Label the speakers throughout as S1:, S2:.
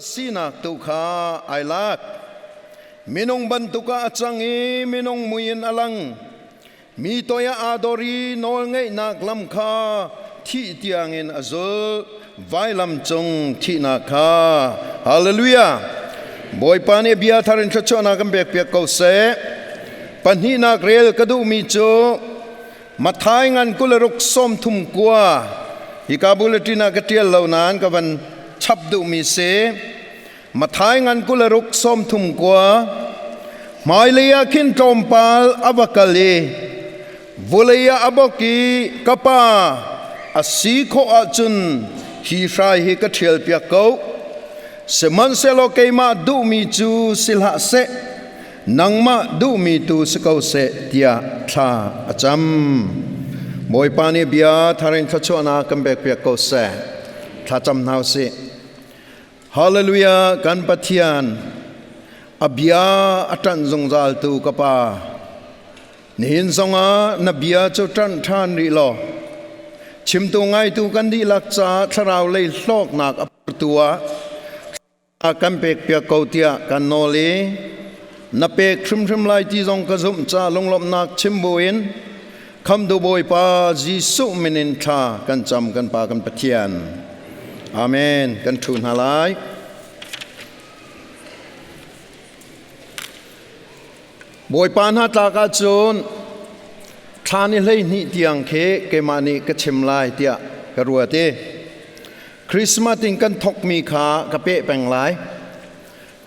S1: Sinak tu kha ai lak. Minung bantuk ah a cang i minung mui in a lang. Mi toi ah aa dor i nawlngeihnak lam kha thih tiangin a zulh. Vailam cung thihnak kha. Hallelujah! Bawipa nih bia thar in thluachuahnak kan pekpiak ko seh. Pahnihnak rel ka duhmi cu Matthai ngan 26 39 hika bulletin ah ka ṭial lo nain ka van chap duhmi si. Matthai ngan 26 39 Hmailei ah khin tlawmpal a va kal i vulei ah a bok i ka pa a si khawh ahcun hi hrai hi ka ṭhialpiak ko. Sihmanhsehlaw keimah duhmi cu si hlah seh, nangmah duhmi tu si ko seh tiah thla a cam. Bawipa nih bia thar in thluachuahnak kan pekpiak ko seh. Thla cam hna usih. Hallelujah kan Pathian a bia a ṭanh zungzal tu ka pa nihin zongah na bia cu ṭanh ṭhan rih law chimtu ngaitu kan dihlak caah thlarau lei hlawknak a tu ah kan pekpiak ko tiah kan nawl i na pek hrimhrim lai ti zong ka zumh ca lunglawmhnak chim buin khamtu Bawipa Jesuh min in thla kan cam kan Pa kan Pathian. Amen. Kan ṭhu hna lai. Bawipa hna tlak ahcun thla ni 12 tiang khi keimah nih ka chim lai tiah ka ruat i Christmas in kan thokmi kha ka peh peng lai.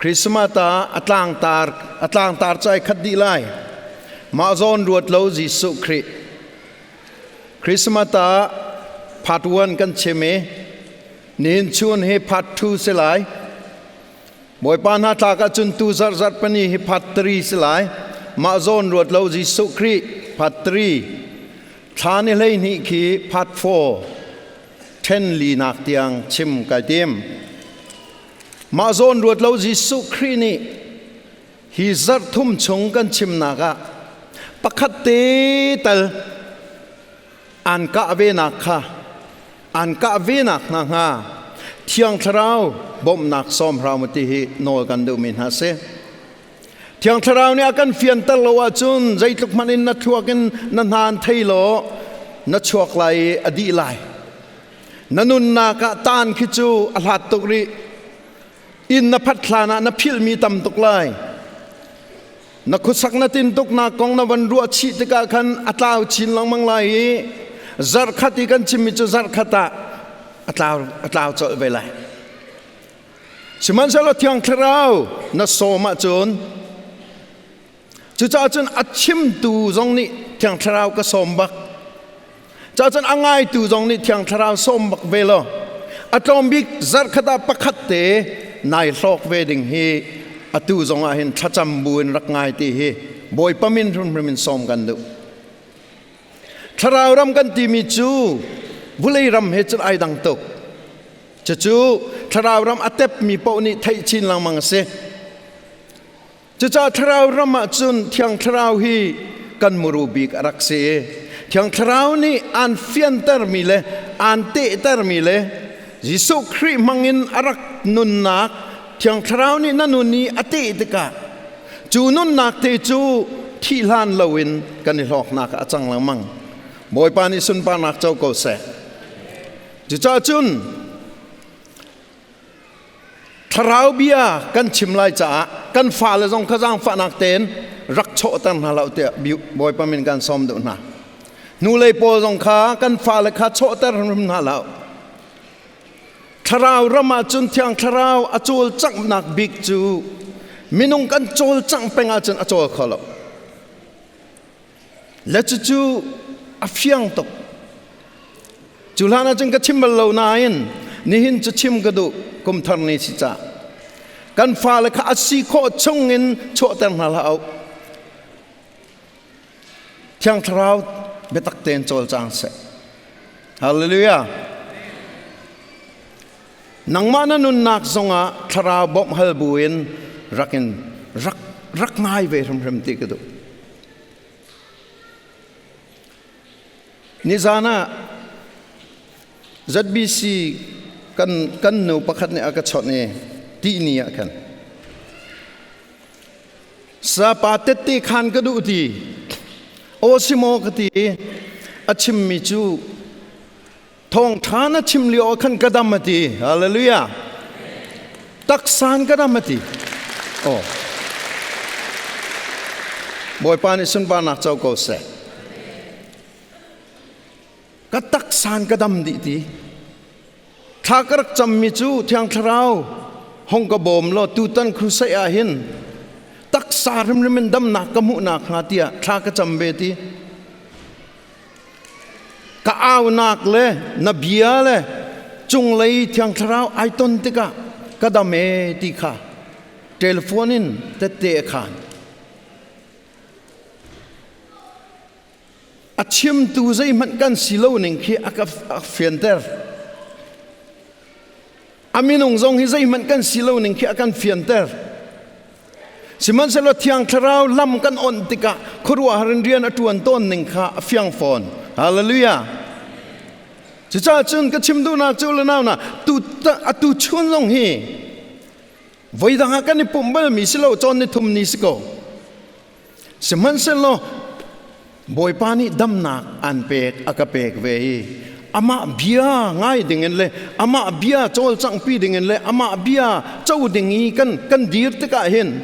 S1: Christmas ah a tlangtar a tlangtar cu ai khat dih lai. Mah zawn ruat lo Jesuh Khrih. Christmas ah part 1 kan chim i nihin chun hi part 2 si lai. Bawipa hna tlak ahcun tu zarh zarh pani hi part 3 si lai. Mah zawn ruat lo Jesuh Khrih part 3. Thla ni 12 khi part 4. Ṭhen linak tiang chim kai tim. Mah zawn ruat lo Jesuh Khrih nih hi zarh thum chung kan chimnak ah pakhat te tal an kah venak kha an kah venak hna hnga Thiang Thlarau bawmhnak sawm hram ti hi nawl kan duhmi hna si. Thiang Thlarau nih a kan fianter lo ahcun zeitluk hmanh in na thluak in na hna an thei law na chuak lai i a dih lai. Na nunnak ah taan khi cu a hlat tuk rih. Inn na phat hlan ah na philhmi tam tuk lai. Na khuasak na tintuknak kong na van ruah chih tikah khan a tlau chin lengmang lai i zarhkhat i kan chimmi cu zarhkhat ah a tlau a tlau colh ve lai. Sihmanhsehlaw Thiang Thlarau na sawm ahcun cucaah cun a chimtu zong nih Thiang Thlarau ka sawm bak. Caah cun a ngaitu zong nih Thiang Thlarau sawm bak ve law a tlawm bik zarhkhat ah pakhat te nai hlawk ve ding hi atu zong ah hin thlacam bu in rak ngai ti hi Bawipa min hrimhrim in sawm kan duh. Thlarau ram kan timi cu vulei ram he cun ai dang tuk. Cucu thlarau ram a tepmi paoh nih theih chin lengmang a si. Cucaah thlarau ram ah cun Thiang Thlarau hi kan muru bik a rak si i Thiang Thlarau nih aan fiantermi le aan tehtermi le Jesuh Khrih hmangin a rak nunnak Thiang Thlarau nih na nun i a teh tikah cu nunnak te cu thih hlan loin kan i hlawknak ah a cang lengmang. Bawipa nih sunparnak co ko seh. Cucaah cun thlarau bia kan chim lai caah kan fale zong kha zaangfahnak tein rak chawhter hna lo tiah Bawipa min kan sawm duh hna. Hnulei pawl zong kha kan fale kha chawhter hrim hna lo. Thlarau ram ah cun Thiang Thlarau a cawlcanghnak bik cu minung kan cawlcangh peng ahcun a cawl kho lo. Le cucu a fiang tuk. Cu hlan ahcun ka chim bal lo nain nihin cu chim ka duh kum thar ni si ca. Kan fale kha a si khawh chung in chuahter hna hlah u. Thiang Thlarau biatak tein cawlcang seh. Hallelujah. Nangmah na nunnak zongah thlarau bawmh hal buin rak in rak rak ngai ve hrimhrim ti ka duh. Nizan ah ZBC kan kan nu pakhat nih a ka chawnh i Ti ni ah khan. Sapa tette khan ka duh ti. Aw si maw ka ti. A chimmi cu thawngṭha na chim lio ah khan ka dam a ti. Hallelujah. Taksan ka dam a ti. Oh. Bawipa nih sunparnak co ko seh. Ka taksan ka dam dih ti. Thla ka rak cammi cu Thiang Thlarau hong ka bawm law tutan crusade ah hin taksa hrimhrim in damnak ka hmuh nakhnga tiah thla ka cam ve ti. Ka aunak le na bia le cunglei Thiang Thlarau ai ton tikah ka dam ee ti kha telephone in tette a khan. A chimtu zeihmanh kan si lo ning khi a ka fianter. A minung zong hi zeihmanh kan si lo ning khi a kan fianter. Sihmanhsehlaw Thiang Thlarau lam kan onh tikah khuaruahhar in rian a ṭuan tawn ning kha a fiang fawn. Hallelujah. Cucaah cun ka chim duhnak cu le nau na tu atu chun zong hi voidang ah kan i pumh balmi si lo cawn ni thum ni si ko. Sihmanhsehlaw Bawipa nih damnak an pek a ka pek ve i amah bia ngai dingin le amah bia cawlcanghpi dingin le amah bia co ding i kan kan dir tikah hin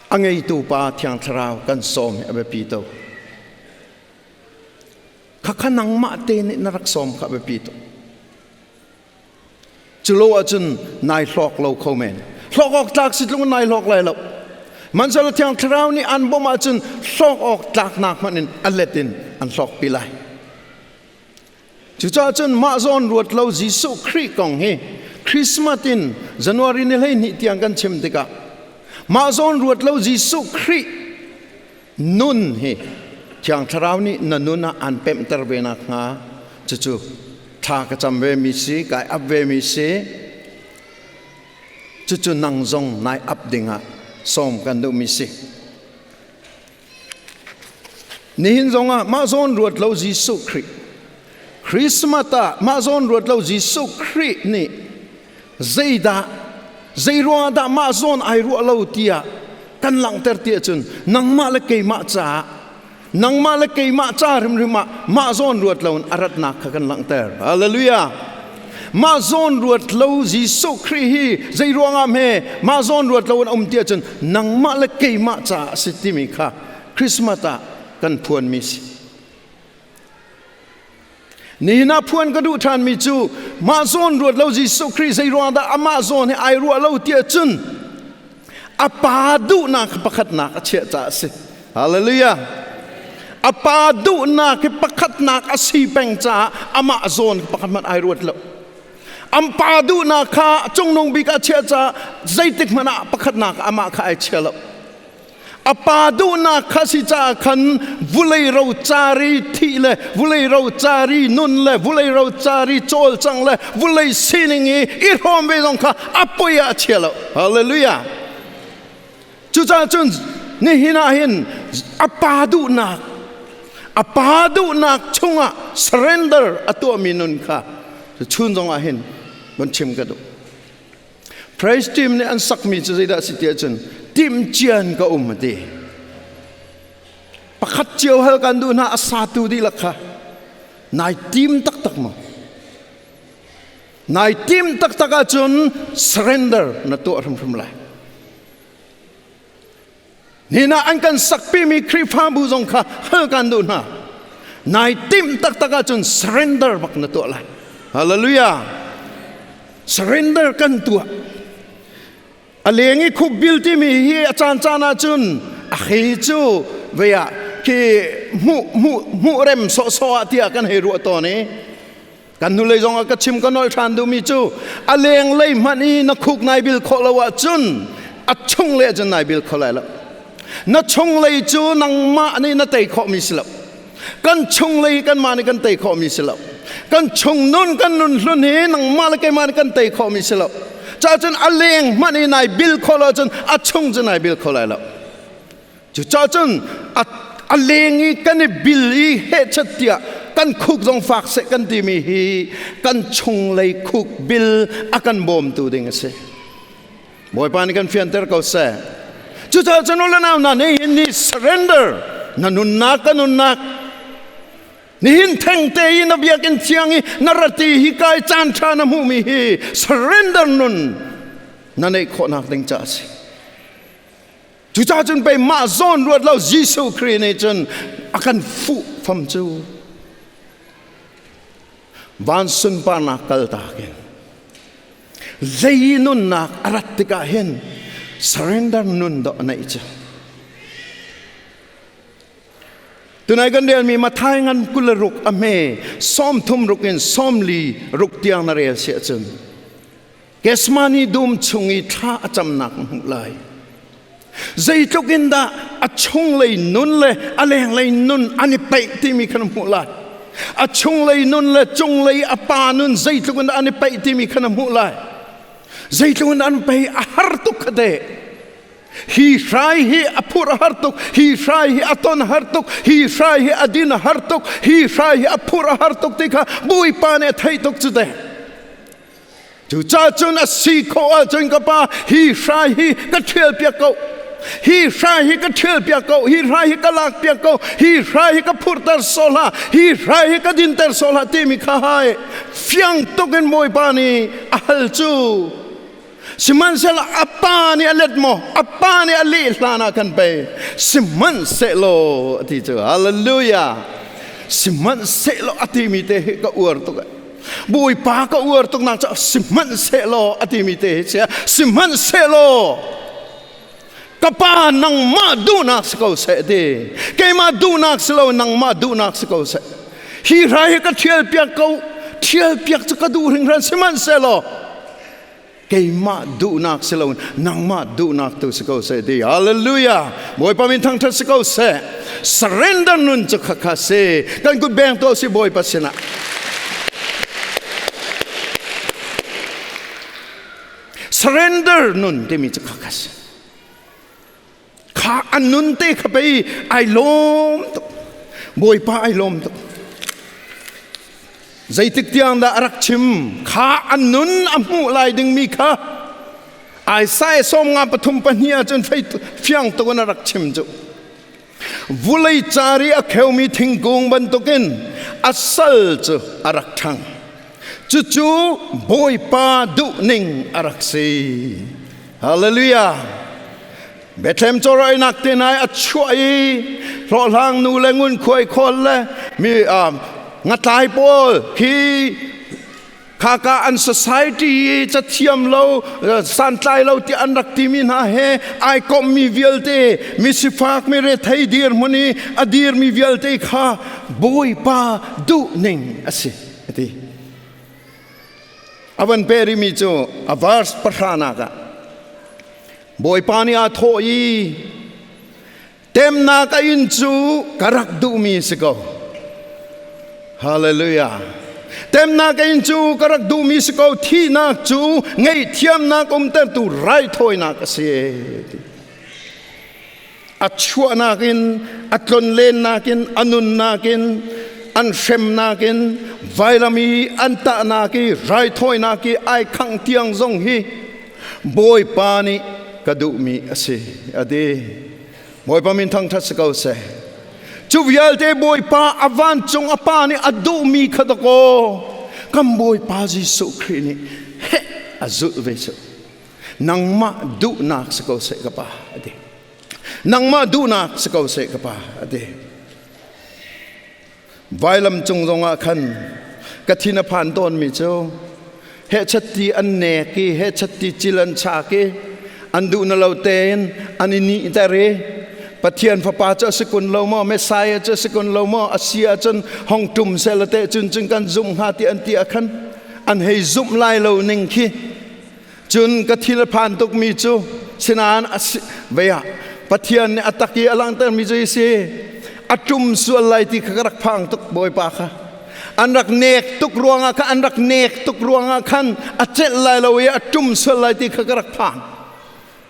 S1: a ngeitu pa Thiang Thlarau kan sawm hi a biapi tuk. Khakha nangmah te nih na rak sawm kha a biapi tuk. Culo ahcun nai hlawk lo kho men. Hlawk awk tlak si tlung nai hlawk lai lo. Manhselaw Thiang Thlarau nih an bawmh ahcun hlawk awk tlaknak hmanh in a let in an hlawk pi lai. Cucaah cun mah zawn ruat lo Jesuh Khrih kong hi Christmas in January ni 12 tiang kan chim tikah mah zawn ruat lo Jesuh Khrih nun hi Thiang Thlarau nih na nun ah an pemhter ve nakhnga cucu thla ka cam ve mi si kai ap ve mi si cucu nang zong nai ap dingah sawm kan duh mi si. Nihin zongah mah zawn ruat lo Jesuh Khrih Christmas ah mah zawn ruat lo Jesuh Khrih nih zeidah zei ruangah dah mah zawn ai ruah lo tiah kan langhter ti ahcun nangmah le keimah caah nangmah le keimah ca hrimhrim ah mah zawn ruat lo in a ratnak kha kan langhter. Hallelujah. Mah zawn ruat lo Jesuh Khrih hi zei ruangah hme mah zawn ruat lo in a um ti ahcun nangmah le keimah caah a si timi kha Christmas ah kan phuanmi si. Nihin ah phuan ka duh ṭhanmi cu mah zawn ruat lo Jesuh Khrih zei ruang dah amah zawn hi ai ruah lo ti ahcun a pa duhnak pakhatnak a chiah caah a si. Hallelujah. A pa duhnak hi pakhatnak a si peng caah amah zawn pakhat hmanh ai ruat lo. An pa duhnak kha cungnung bik ah chiah caah zeitik hmanh ah pakhatnak amah kha ai chia lo. A pa duhnak kha si caah khan vulei rocari thih le vulei rocari nun le vulei rocari cawlcangh le vulei sining i i hrawm ve zong kha a poi ah a chia lo. Hallelujah. Cucaah cun nihin ah hin a pa duhnak a pa duhnak chungah surrender a tuahmi nun kha chun zong ah hin von chim ka duh. Praise team nih an sakmi cu zeidah si ti ahcun timhcian ka um a ti. Pakhat cio hal kan duh hna a satu dihlak kha nai tim taktak maw? Nai tim taktak ahcun surrender na tuah hrimhrim lai. Nina an kan sakpimi Khrihfabu zong kha hal kan duh hna. Nai timh taktak ahcun surrender bak na tuah lai. Hallelujah. Surrender kan tuah. A leng i khup bil timi hi a caan caan ahcun a hei cu vei ah khi hmuh hmuh hmuh rem sawhsawh ah tiah kan hei ruah tawn i kan hnulei zong ah ka chim ka nolh ṭhan duhmi cu a lenglei hmanh i na khuk nai bil khawh lo ahcun a chunglei ahcun nai bil kho lai lo. Na chunglei cu nangmah nih na tei khawhmi si lo. Kan chunglei kanmah nih kan tei khawhmi si lo. Kan chung nun kan nun hlun hi nangmah le keimah nih kan tei khawhmi si lo. Cacun a leng hmanh i nai bil khawh lo ahcun a chung cu nai bil kho lai lo. Cucacun a leng i kan i bil i hehchat tiah kan khuk zong fak seh kan timi hi kan chunglei khuk bil a kan bawmtu ding a si. Bawipa nih kan fianter ko seh. Cucaah cun u le nau hna nihin ni surrender na nunnak ka nunnak nihin thengte i na biakinn thiang i na rati hi kai caan ṭha na hmuhmi hi surrender nun na neih khawhnak ding ca a si. Cucaah cun pei mah zawn ruat lo Jesuh Khrih nih cun a kan fuh fam cu. Van sunparnak kaltak in lei nunnak a rat tikah hin surrender nun dawh a neih cu. Tunai kan relmi Matthai ngan 26 a hme 36 in 46 tiang na rel si ahcun Gethsemane dum chung i thla a camnak na hmuh lai. Zeitluk in dah a chunglei nun le a lenglei nun an i peih timi kha na hmuh lai. A chunglei nun le cunglei a pa nun zeitluk in dah an i peih timi kha na hmuh lai. Zeitluk in an pei a har tuk kha teh. Hi hrai hi a phurh a har tuk, hi hrai hi a ton a har tuk, hi hrai hi a din a har tuk, hi hrai hi a phurh a har tuk ti kha Bawipa nih a theih tuk cu teh. Cucaah cun a si khawh ahcun ka pa hi hrai hi ka ṭhial piak ko. Hi hrai hi ka ṭhial piak ko. Hi hrai hi ka lak piak ko. Hi hrai hi ka phurter sawh hlah. Hi hrai hi ka dinter sawh hlah timi kha hai fiang tuk in Bawipa nih a hal cu. Sihmanhsehlaw a pa nih a let maw? A pa nih a leh hlan ah khan pei sihmanhsehlaw a ti cu. Hallelujah. Sihmanhsehlaw a timi te hi ka uar tuk. Bawipa ka uar tuk nak cu sihmanhsehlaw a timi te hi sia sihmanhsehlaw ka pa nangmah duhnak si ko seh ti keimah duhnak si lo nangmah duhnak si ko seh hi hrai hi ka ṭhial piak ko ṭhial piak cu ka duh hringhran sihmanhsehlaw keimah duhnak si lo nangmah duhnak tu si ko seh ti hallelujah Bawipa min thangṭhat si ko seh surrender nun cu khakha si kan kut beng to si Bawipa sinah surrender nun timi cu khakha si kha an nun te kha pei ai lawm tuk Bawipa ai lawm tuk zeitik tiang dah a rak chim kha an nun a hmuh lai dingmi kha Isaiah 53:2 ahcun fiang tuk in a rak chim cu vulei car i a kheumi thingkung bantukin a sal cu a rak ṭhang cucu Bawipa duhning a rak si hallelujah Bethlehem cawrawinak te nai a chuah i hlawhhlang nu le ngunkhuai khawl le mi ngatlai pawl khi khaka an society i cathiam lo santlai lo ti an rak timi hna he ai kommi vialte mi sifak mi rethei dirhmun i a dirmi vialte kha Bawipa duhning a si ati a van pe rimi cu a verse pahranak ah Bawipa nih aa thawh i temnak a inn cu ka rak duhmi si ko. Hallelujah. Temnak a inn cu ka rak duhmi si ko. Thihnak cu ngaihthiamnak umtertu raithawinak a si. A chuahnak in, a tlonlennak in, a nunnak in, an hremnak in, vailam i an tahnak i raithawinak i ai khangh tiang zong hi Bawipa nih ka duhmi a si a ti. Bawipa min thangṭhat si ko seh. Cu vialte Bawipa a vancung a pa nih a duhmi kha dakaw kan Bawipa Jesuh Khrih nih heh a zulh ve cu. Nangmah duhnak si ko seh ka pa a ti. Nangmah duhnak si ko seh ka pa a ti. Vailam cung zongah khan ka thin a phan tawnmi cu hehchat ti an nek i hehchat ti cil an chak i an duh na lo tein an i nihter i Pathian fapa cu a si kun lo maw Messiah cu a si kun lo maw a si ahcun hong ṭum seh la teh cun cun kan zumh hnga ti an ti ah khan an hei zumh lai lo ning khi cun ka thil a phan tukmi cu sinain a si vei ah Pathian nih a tak i a langhtermi cu hi si a ṭum sual lai ti kha ka rak phang tuk Bawipa kha an rak nek tuk ruangah kha an rak nek tuk ruangah khan a celh lai lo i a ṭum sual lai ti kha ka rak phang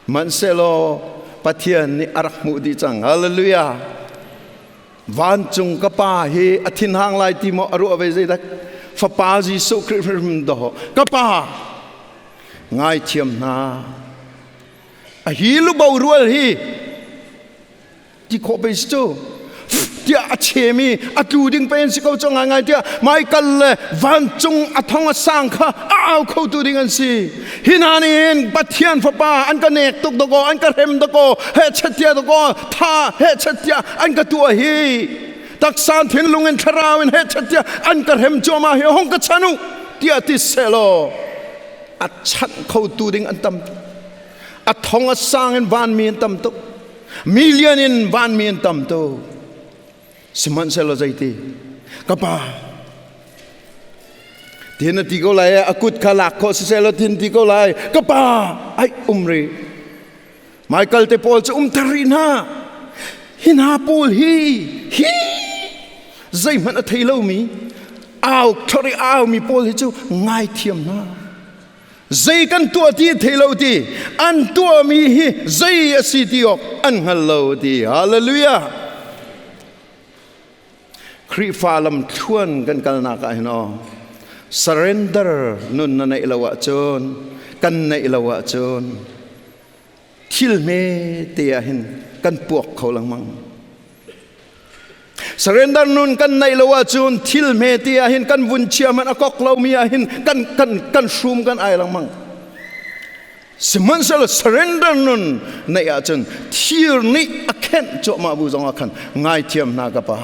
S1: hmanhsehlaw Pathian nih a rak hmuh dih cang hallelujah vancung ka pa hi a thinhang lai ti maw a ruah ve zeidak fapa Jesuh Khrih hrim daw ka pa ngaithiam hna. A hi lubo rual hi ti khawh pei si cu tiah a chem i a tlu ding pei an si ko cu ngaingai tiah Michael le vancung a thong a sang kha a au khotu ding an si. Hi hna nih hin Pathian Fapa an ka nek tuk dakaw, an ka hrem dakaw, hehchet tiah dakaw, tha hehchet tiah an ka tuah hi taksa thinlung in thlarau in hehchet tiah an ka hrem cuahmah hi hong ka chan u tiah ti sehlaw a chanh khotu ding an tam tuk. A thong a sang in vanmi an tam tuk. Million in vanmi an tam tuk. Sihmanhsehlaw zeiti? Ka pa, tin a ti ko lai, a kut kha lak khawh siseh law tin ti ko lai. Ka pa, ai um rih. Michael te pawl cu um ter rih hna. Hi hna pawl hi hi zeihmanh a thei lomi au thor i aumi pawl hi cu ngaithiam hna. Zei kan tuah ti thei lo ti an tuahmi hi zei a si ti awk an hngal lo ti. Hallelujah. Khrihfa lam thluan kan kalnak ah hin aw surrender nun na neih lo ahcun kan neih lo ahcun thil hme te ah hin kan puak kho lengmang. Surrender nun kan neih lo ahcun thil hme te ah hin kan vun chia hmanh a kok lomi ah hin kan kan kan hrum kan ai lengmang. Sihmanhsehlaw surrender nun neih ahcun thir nih a khenh cuahmah bu zongah khan ngaithiam hna ka pa.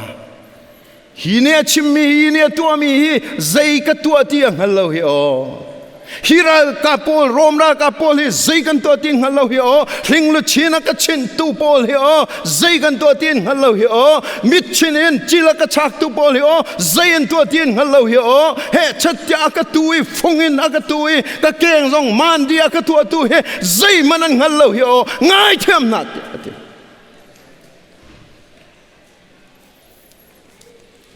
S1: Hi nih a chimmi hi nih a tuahmi hi zei ka tuah ti a hngal lo hi aw. Hi ralkap pawl Rom ralkap pawl hi zei kan tuah ti hngal lo hi aw. Hling luchin a ka chinh tu pawl hi aw. Zei kan tuah ti hngal lo hi aw. Mit chin in cil a ka chak tu pawl hi aw. Zei an tuah ti hngal lo hi aw. He chat tiah a ka tu i fung in a ka tu i ka keng zong mandi a ka tuahtu hi zeihmanh an hngal lo hi aw ngaithiam hna tiah a ti.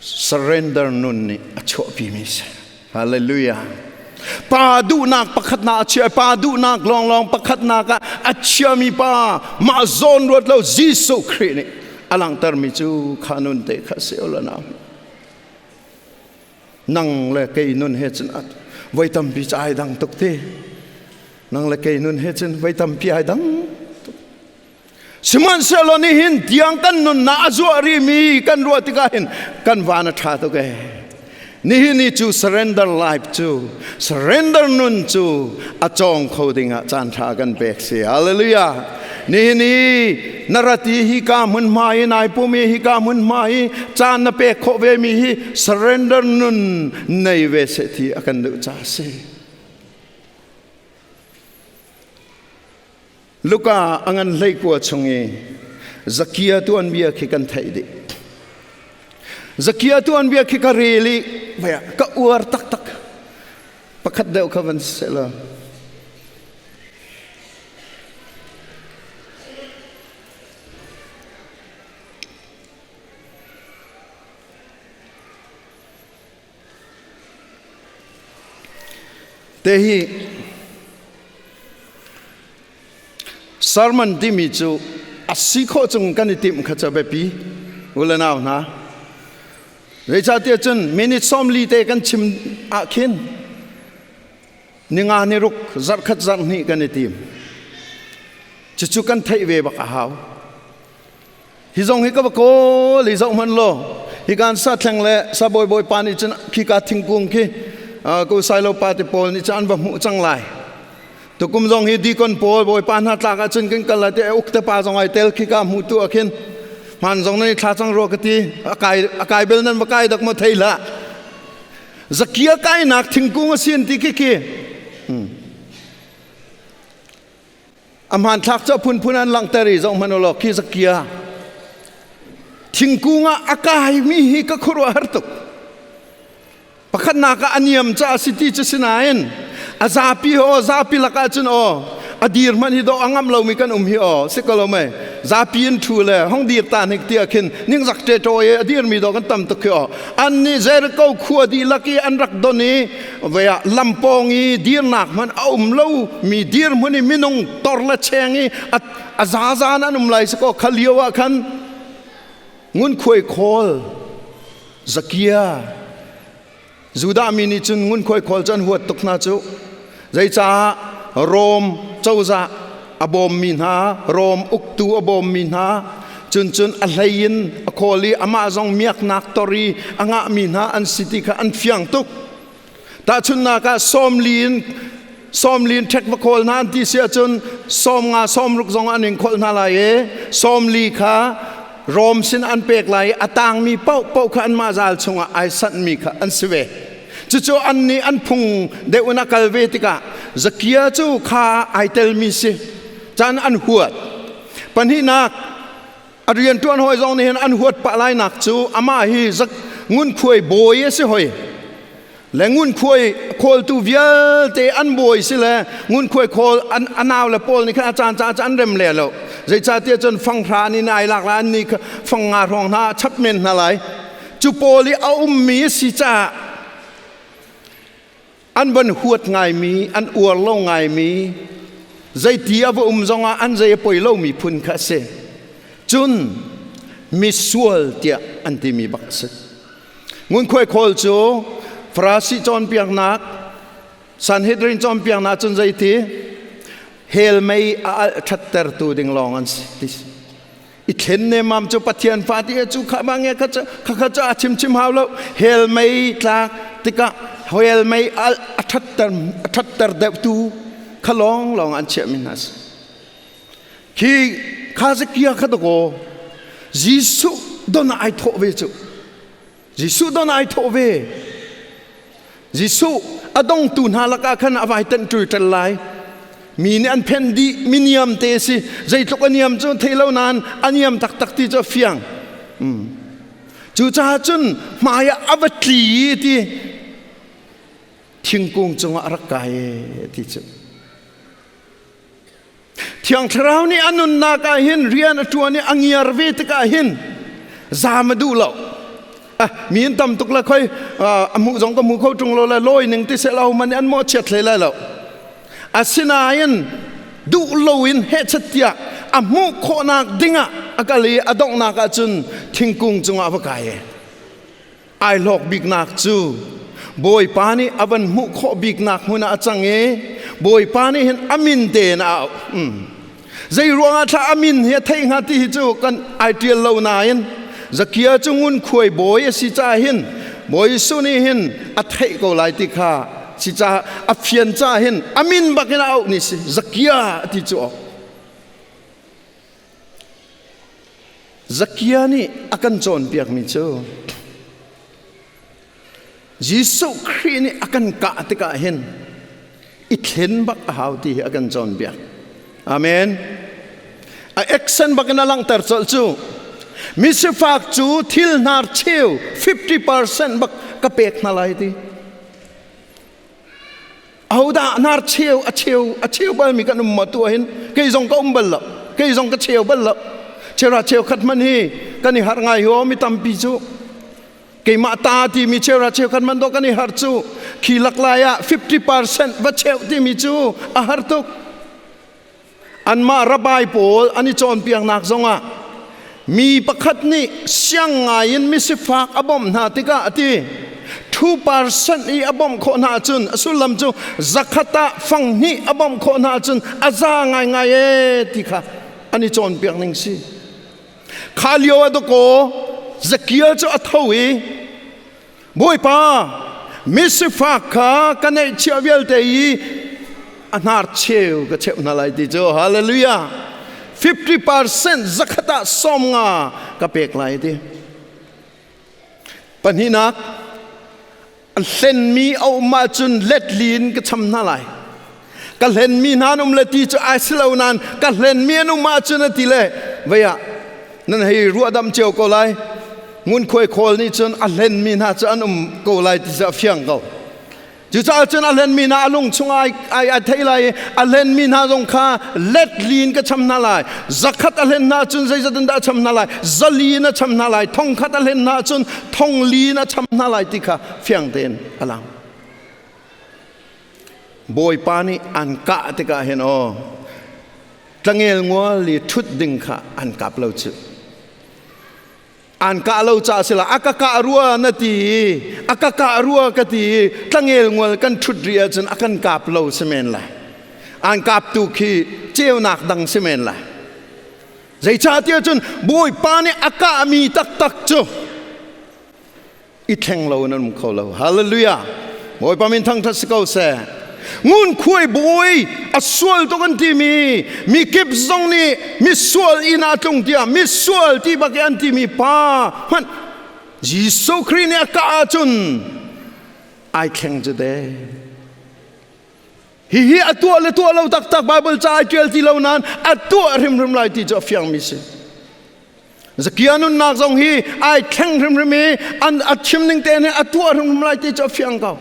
S1: Surrender nun nih a chuahpimi si. Hallelujah. Pa duhnak pakhatnak a chia pa duhnak lawnglawng pakhatnak ah a chiami pa mah zawn ruat lo Jesuh Khrih nih a langhtermi cu kha nun te kha si o la Nang le kei nun he cun voi tampi cu ai dang tuk ti. Nang le kei nun he cun voi tampi ai dang tuk. Sihmanhsehlaw nihin tiang kan nunnak a zuah rihmi kan ruah tikah hin kan van a ṭha tuk ee. Nihin ni cu surrender life cu surrender nun cu a cawng kho dingah caan ṭha kan pek si. Hallelujah. Nihin i na rat i hika hmunhma i nai pum i hika hmunhma i caan na pek khawh ve mi hi surrender nun nei ve seh ti a kan duh ca si. Luka a ngan hlei kua chung i Zakia tuanbia khi kan theih dih. Zakia tuanbia khi ka rel i ka uar taktak. Pakhat deuh kha van seh law. Te hi sermon timi cu a si khawh chung kan i timh kha cu biapi u le nau hna. Zeicahtiah cun minute 40 te kan chim ah khin ninga ni ruk zarhkhat zarhhnih kan i tim. Cucu kan theih ve bak a hau. Hi zong hi ka va kawl i zoh hmanh law hi kan sa thleng le sa bawi bawi pa nih cun khika thingkung khi ko sailo pa te pawl nih cun an va hmuh cang lai. Tukum zong hi deacon pawl bawipa hna tlak ahcun kan kal lai te uk te pa zong ai tel khi ka hmuh tu ah khin hman zong nan i thla cang rua ka ti a kai a kai bel nan va kai dak maw thei hlah zakia kainak thingkung a sin ti khi khi a hmanthlak cu a phunphun an langhter i zoh hmanh u law khi zakia thingkung ah a kaimi hi ka khuaruahhar tuk Pakhatnak ah a niam caah si ti cu si nain a zapi aw zapi lakah cun aw a dir hmanh hi dawh a ngam lomi kan um hi aw si ko lo mei zapi in ṭhu le hong dir ta hnik tiah khin ningzak ṭeṭawi a dirmi dawh kan tam tuk khi aw an nih Jericho khua dihlak i an rak don i vei ah lampawng i dirnak hmanh a um lo mi dirhmun i minung tor le cheng i a zazan an um lai si kaw kha lio ah khan ngunkhuai khawl Zakia Judah mi nih cun ngunkhuai khawl cu an huat tuk hna cu. Zeicah Rom cozah a A bawmmi hna, Rom uktu a bawmmi hna, cun cun a hlei in a khawl i amah zong miaknak tor i a ngahmi hna an si ti kha an fiang tuk. Tahchunhnak ah 90 in ṭhek va khawl hna an ti si ahcun 50 60 zong an in kholh hna lai i 40 kha Rom sin an pek lai i a tangmi paohpaoh kha anmah zal chungah ai sanhmi kha an si ve. Cucu an nih an phung deuh in a kal ve tikah Zakia cu kha ai telmi si. Caan an huat. Pahnihnak, a rianṭuan hawi zong nih hin an huat pah lai nak cu amah hi ngunkhuai bawi a si hoi. Le ngunkhuai khawltu vialte an bawi si le ngunkhuai khawl an a nau le pawl nih khan a caan caan an rem le lo. Zeicahtiah cun fanghra nih ai lak lai an nih 500 hrawng hna chap men hna lai. Cu pawl i a ummi a si caah an van huat ngaimi, an uar lo ngaimi, zeiti a va um zongah an zei a poi lomi phun kha a si. Cun misual tiah an timi bak a si. Ngunkhuai khawl cu Farasi cawnpiaknak, Sanhedrin cawnpiaknak cun zeiti hell mei a alh ṭhattertu ding lawng an si ti. I thlen nemam cu Pathian fa ti cu kha ma nge kha kha kha cu a chim chim hau lo. Hell mei tlak tikah hell mei al a thatter a thatter deuh tu kha lawng lawng an chiah mi hna si. Khi kha zakia kha dakaw Jesuh don ai thawh ve cu. Jesuh don ai thawh ve. Jesuh a dongtu hna lakah khan a vai tenh ṭul lai. Mi nih an phen dih, mi niam te si. Zeitluk a niam cu thei lo nain a niam taktak ti cu a fiang. Cucaah cun hmai ah a va tli ti thingkung cungah a rak kai ti cu. Thiang Thlarau nih a nunnak ah hin rian a ṭuan i a ngiar ve tikah hin zaam a duh lo. Ah, mi in tam tuk le khoi a hmuh zong ka hmu kho ṭung lo le lawi ning ti seh lo man an mawhchiat hlei lai lo. Asinain duh loin hehchat tiah a hmuh khawhnak dingah a kal i a donghnak ah cun thingkung cungah va kai e. Ai hlawk biknak cu Bawipa nih a van hmuh khawh biknak hmun ah a cang i Bawipa nih hin a min tein a auh. Zei ruangah thla a min hi a theih hnga ti hi cu kan ai ṭial lo nain Zakia cu ngunkhuai bawi a si caah hin Bawi Jesuh nih hin a theih ko lai ti kha si caah a fian caah hin a min bak in a auh ni si Zakia ti cu awk. Zakia nih a kan cawnpiakmi cu Jesuh Khrih nih a kan kah tikah hin i thlen bak a hau ti hi a kan cawnpiak. Amen. A action bak in a langhter colh cu misifak cu thil hnar cheu 50% bak ka pek hna lai ti. Ahodah hnar cheu a cheu a cheu balmi kan um maw tu hin kei zong ka um bal lo kei zong ka cheu bal lo chera cheu khat man hi kan i harh ngai ho mi tampi cu keimah ta timi chera cheu khat man do kan i har cu khi lak lai ah 50% va cheu timi cu a har tuk Anmah rabbi pawl an i cawnpiaknak zongah mi pakhat nih siang ngaiin misifak a bawmh hna tikah a ti 2% i a bawmh khawh hna ahcun a sullam cu zakhat ah 2 a bawmh khawh hna ahcun a za ngaingai ee ti kha an i cawnpiak ning si. Kha lio ah dakaw Zakiel cu a tho i Bawipa, misifak kha ka neihchiah vialte i a hnar cheu ka cheuh hna lai ti cu hallelujah 50% zakhat ah 50 ka pek lai ti. Pahnihnak, a hlenmi a um ahcun let li in ka cham hna lai. Ka hlenmi hna an um le ti cu ai si lo nain ka hlenmi an um ahcun a ti le vei ah nan hei ruahdam cio ko lai. Ngunkhuai khawl nih cun a hlenmi hna cu an um ko lai ti cu a fiang ko. Cucaah cun a hlenmi hna a lung chung ai ai ai thei lai i a hlenmi hna zong kha let li in ka cham hna lai. 100 a hlen hna cun zeizat in dah a cham hna lai? 400 in a cham hna lai. 1000 a hlen hna cun 4000 in a cham hna lai ti kha fiang tein a lang. Bawipa nih an kah tikah hin aw tlangel ngual i ṭhut ding kha an kap lo cu. An kah lo caah si la a ka kah rua na ti i a ka kah rua ka ti i tlangel ngual kan ṭhut rih ahcun a kan kap lo si men lai. An kaptu khi ceunak dang si men lai. Zeicahtiah cun Bawipa nih a kahmi taktak cu i thleng lo in an um kho lo. Hallelujah. Bawipa min thangṭhat si ko seh. Ngunkhuai bawi a sual tuk an timi mi kip zong nih misual inn ah tlung tiah misual ti bak i an timi pa hmanh Jesuh Khrih nih a kah ahcun ai thleng cu te. Hihi a tuah le tuah lo taktak Bible ca ai ṭial ti lo nain a tuah hrimhrim lai ti cu a fiangmi si. Zakia nunnak zong hi ai thleng hrimhrim i an a chim ning te nih a tuah hrimhrim lai ti cu a fiang ko.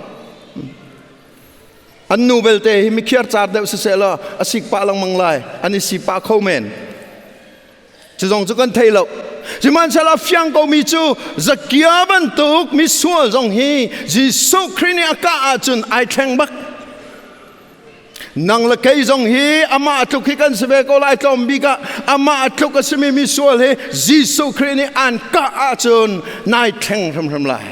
S1: An nu belte hi mikhiar car deuh siseh law a sik pah lengmang lai, an i si pah kho men. Cu zong cu kan thei lo. Sihmanhsehlaw a fiang komi cu Zakia bantuk misual zong hi Jesuh Khrih nih a kah ahcun ai thleng bak. Nang le kei zong hi amah tluk hi kan si ve ko lai tlawm bik ah amah tluk a simi misual hi Jesuh Khrih nih aan kah ahcun nai thleng hrimhrim lai.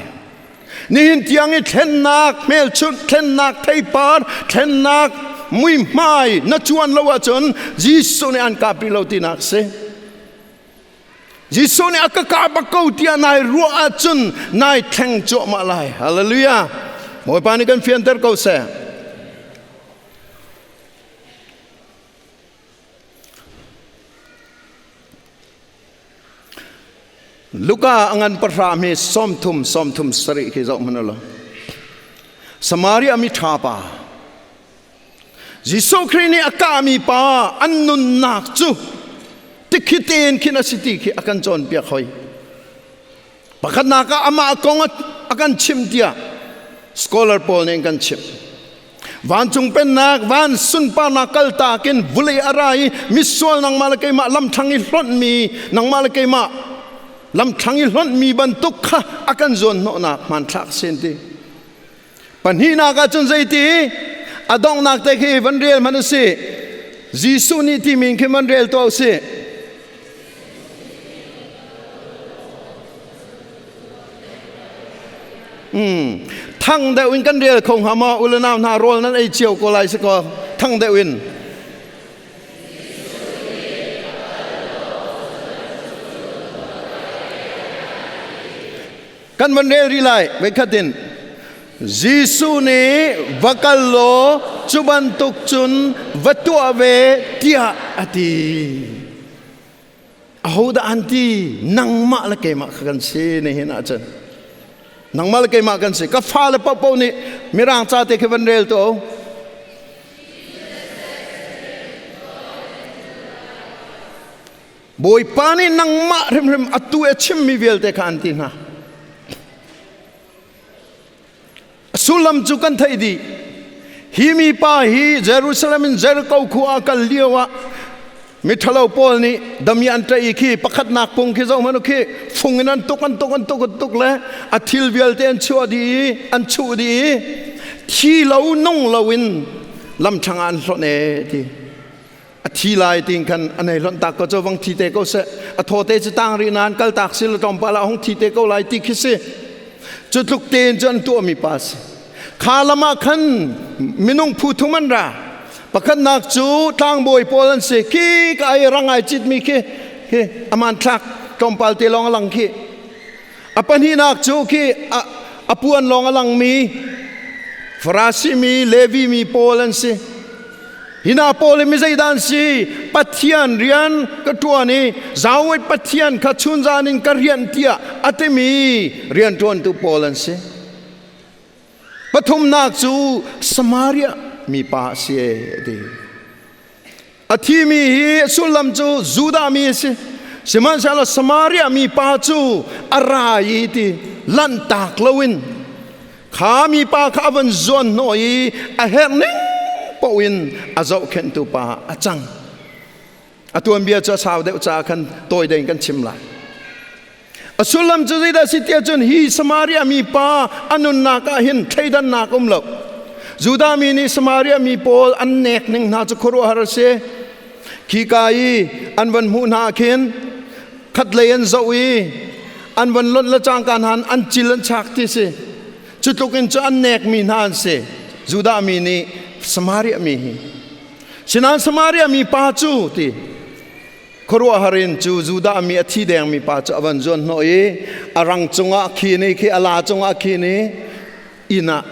S1: Nihin tiang i thlennak hmelchunh, thlennak theipar, thlennak muihmai na cuan lo ahcun Jesuh nih an kap rih lo tinak si. Jesuh nih a ka kah bak ko tiah nai ruah ahcun nai thleng cuahmah lai. Hallelujah. Bawipa nih kan fianter ko seh. Luka a ngan pahra mi 30 37 khi zoh hmanh ulaw. Samaria mi ṭha pa Jesuh Khrih nih a kahmi pa an nunnak cu tikhi tein khin a si ti khi a kan cawnpiak hoi. Pakhatnak ah amah kong a kan chimh tiah scholar pawl nih an kan chimh. Vancung pennak van sunparnak kaltak in vulei a ra i misual nangmah le keimah lamthlang i hlonhmi nangmah le keimah lamthlang i hlonhmi bantuk kha a kan zuanhnawhnak hmanthlak sin ti. Pahnihnak ah cun zeiti a donghnak te khi van rel hmanh u sih. Jesuh nih timi khi van rel tuah u sih. Thang deuh in kan rel kho hnga maw u le nau hna rawl nan ei cio ko lai si kaw thang deuh in. Kan van rel rih lai voikhat in Jesuh nih va kal law cu bantuk cun va tuah ve tiah a ti. Ahodah an ti? Nangmah le keimah kha kan si nihin ahcun. Nangmah le keimah kan si. Ka fale paohpaoh nih Mirang ca te khi van rel tuah u. Bawipa nih nangmah hrimhrim atu a chimmi vialte kha an ti hna. A sullam cu kan theih dih. Hi mi pa hi Jerusalem in Jericho khua a kal lio ah miṭhalo pawl nih dami an ṭaih i khi pakhatnak pung khi zoh hmanh u khi fung in an tuk an tuk an tuk an tuk le a thil vialte an chuah dih i an chuh dih i thi lo nung lo in lamṭhang ah an hlonh ee ti. A thi lai tiin khan an hei hlonh tak ko cu vang thi te ko seh a thaw te cu tang rih nain kal tak si la tlawmpal ah hung thi te ko lai ti khi si cu tluk tein cu an tuahmi pa si kha lam ah khan minung phu thum an ra pakhatnak cu tlangbawi pawl an si khi ka ai rang ai citmi khi khi aman thlak tlawmpal te lawng a lang khi a pahnihnak cu khi a puan lawng a langmi Farasi mi Levi mi pawl an si Hina pawl hi mi zeidah an si? Pathian rian ka ṭuan i Zawit Pathian kha chunzan in ka rian tiah a timi rianṭuantu pawl an si. Pathumnak cu Samaria mipa a si a ti. A thimi hi sullam cu Judah mi a si. Sihmanhsehlaw Samaria mipa cu a ra i ti lanhtak loin Kha mipa kha a van zuan hnawh i a herh ning paoh in a zohkhenhtu pa a cang. A tuanbia cu a sau deuh caah khan tawi deuh in kan chim lai. A sullam cu zeidah si tiah cun hi Samaria mi pa a nunnak ah hin thleidannak um lo. Judah mi nih Samaria mi pawl an nek ning hna cu khuaruahhar a si. Khika i an van hmuh hna khin khatlei an zoh i an van lonh le cangka hna an cil an chak ti si cu tluk in cu an nekmi hna an si Judah mi nih Samaria mi hi. Sinain Samaria mi pa cu ti khuaruahhar in cu Judah mi a thi dengmi pa cu a van zuan hnawh i a rang cungah khin i khi a la cungah khin i inn ah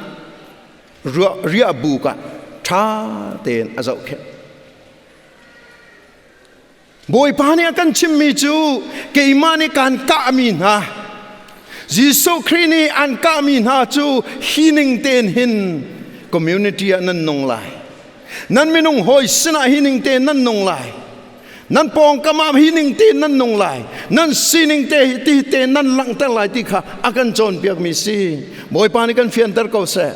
S1: riahbuk ah ṭha tein a zohkhenh. Bawipa nih a kan chimmi cu keimah nih kaan kahmi hna Jesuh Khrih nih an kahmi hna cu hi ning tein hin community ah nan nung lai. Nan minung hawi sinah hi ning tein nan nung lai. Nan pawngkam ah hi ning tein nan nung lai. Nan sining te hi ti tein nan langhter lai ti kha a kan cawnpiakmi si. Bawipa nih kan fianter ko seh.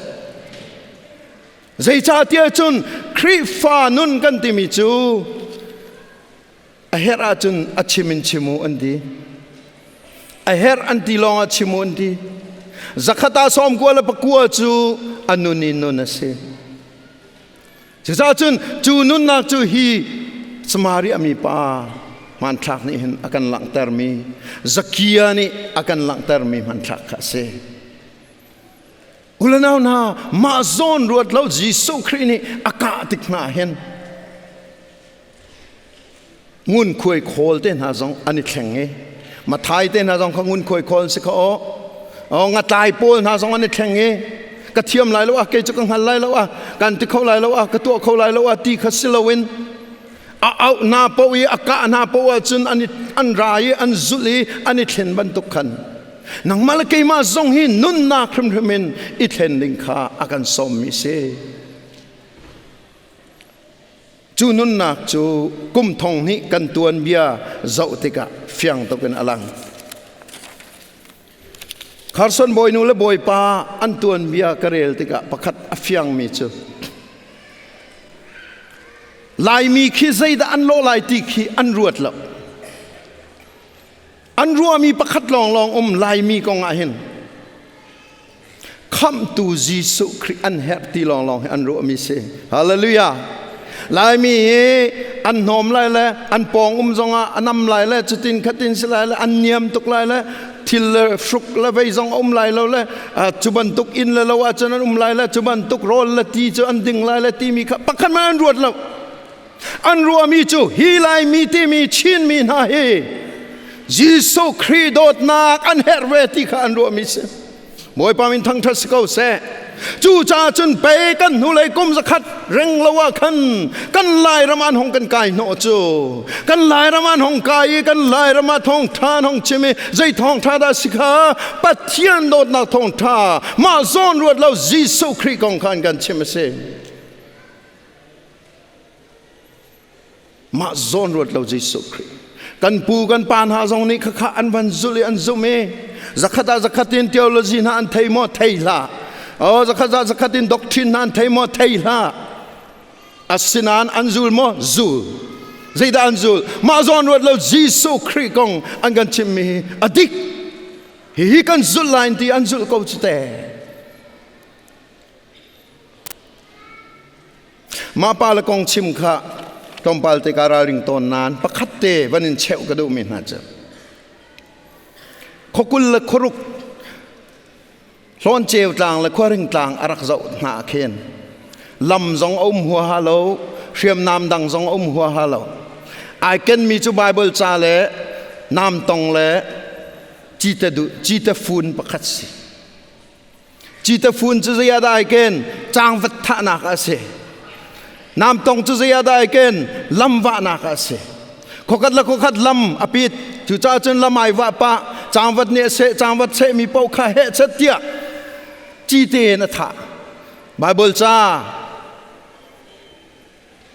S1: Zeicahtiah cun Khrihfa nun kan timi cu a herh ahcun a chim in chim u an ti. A herh an ti lawng ah chim u an ti. Zakhat ah 99 cu a nun in nun a si. Cucaah cun cu nunnak cu hi Samaria mi pa hmanthlak nih hin a kan langhtermi Zakia nih a kan langhtermi hmanthlak kha a si. Ulenau hna, mah zawn ruat lo Jesuh Khrih nih a kah tik hna hin ngunkhuai khawl te hna zong an i thleng i Mathai te hna zong kha ngunkhuai khawl si kha aw aw ngatlai pawl hna zong an i thleng i ka thiam lai lo ah kei cu ka hngal lai lo ah kan ti kho lai lo ah ka tuah kho lai lo ah ti kha si loin a auh hna paoh i a kah hna paoh ahcun an, an ra i an zulh i an i thlen bantuk khan nangmah le keimah zong hi nunnak hrimhrim in i thlen ding kha a kan sawmmi si. Cu nunnak cu kum thong hnih kan tuanbia zoh tikah fiang tuk in a lang. Carson bawinu le bawipa an tuanbia ka rel tikah pakhat a fiangmi cu Laimi khi zeidah an lawh lai ti khi an ruat lo. An ruahmi pakhat lawnglawng um Laimi kong ah hin khamhtu Jesuh Khrih an herh ti lawnglawng hi an ruahmi si. Hallelujah. Laimi hi an hnawm lai le an pawng um zongah a nam lai le cutin khatin si lai le an niam tuk lai le thil le hruk le vei zong a um lai lo le cu bantuk inn le lo ahcun an um lai le cu bantuk rawl le ti cu an ding lai le timi kha pakhat hmanh an ruat lo. An ruahmi cu hi Laimi timi Chinmi hna hi Jesuh Khrih dawtnak an herh ve ti kha an ruahmi si. Bawipa min thangṭhat si ko seh. Cucaah cun pei kan hnulei kum zakhat reng lo ah khan kan Lairam an hong kan kai hnawh cu. Kan Lairam an hong kai i kan Lairam ah thawngṭha an hong chim i zei thawngṭha dah si kha Pathian dawtnak thawngṭha mah zawn ruat lo Jesuh Khrih kong kha an kan chim a si. Mah zawn ruat lo Jesuh Khrih. Kan pu kan pa hna zong nih khakha an van zulh i an zumh i zakhat ah zakhat in theology hna an thei maw thei hlah. Oh zakhat ah zakhat in doctrine hna an thei maw thei hlah. Asinain an zul maw zul. Zeidah an zul? Mah zawn ruat lo Jesuh Khrih kong an kan chimmi hi a dik. Hihi kan zulh lai ti an zulh ko cu te. Mah pa le kong chim kha tlawmpal te ka ralring tawn nain pakhat te van in cheuh ka duhmi hna cu khuakul le khuaruk hlawnceu tlang le khuaring tlang a rak zoh hna ah khin lam zong a um huaha lo hriamnam dang zong a um huaha lo ai kenmi cu Bible ca le namtong le cite du cite fun pakhat si Citafun cu zei ah dah ai ken? Cangvat thahnak ah a si. Namtong cu zei ah dah ai ken? Lam vahnak ah a si. Khuakhat le khuakhat lam a pit. Cucaah cun lam ai vah pah. Cangvat nih a seh, cangvat sehmi paoh kha heh chet tiah cite in a thah. Bible ca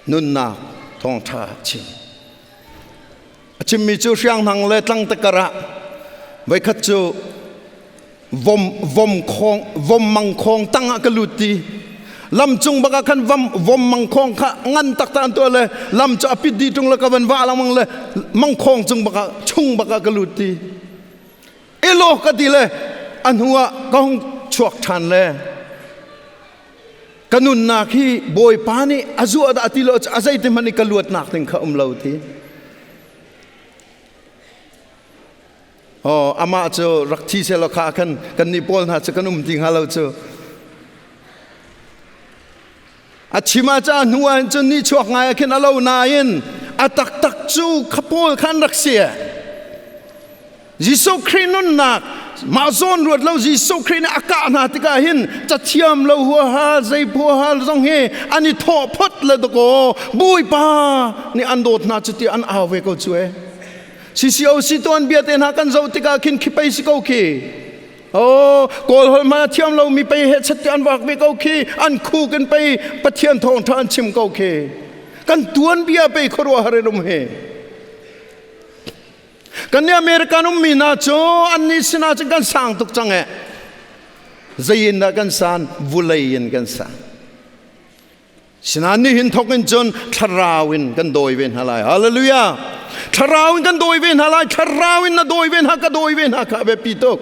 S1: nunnak thawngṭha a chim. A chimmi cu hrianghnang le tlangte ah voikhat cu vom vom khong vom mangkhong tang ah ka lut ti lam cung bak ah khan vom vom mangkhong kha ngan taktak an tuah le lam cu a pit dih ṭung le ka van vah lengmang le mangkhong cung bak ah chung bak ah ka lut ti elo ka ti le a hnu ah ka hung chuak ṭhan le ka nunnak hi Bawipa nih a zuah dah ti lo a zeiti hmanh i ka luatnak ding kha um lo ti Oh, amah cu rak thi seh law kha khan kannih pawl hna cu kan um ti hnga lo cu. A chim ah ca hnu ah cun ni chuak ngai ah khin a lo nain a taktak cu khapawl khan rak si. Jesuh Khrih nunnak mah zawn ruat lo Jesuh Khrih nih a kah hna tikah hin cathiam lo huaha zei huaha zong hi an i thawh phot le dakaw Bawipa nih an dawt hna cu ti an au ve ko cu e. CCOC tuan bia te hna kan zoh tikah khin khi pei si ko khi. Oh, Kawl holh hmanh a thiam lo mi pei he chat an vak ve ko khi an khuk in pei Pathian thawngṭha an chim ko khi. Kan tuan bia pei khuaruahhar in um hi. Kan nih American ummi hna cu annih sinah cun kan sang tuk cang eh. Zei in dah kan san? Vulei in kan san. Sinain nihin thawk in cun thlarau in kan dawi ve hna lai. Hallelujah! Thlarau in kan dawi ve hna lai. Thlarau in na dawi ve hna, ka dawi ve hna kha a biapi tuk.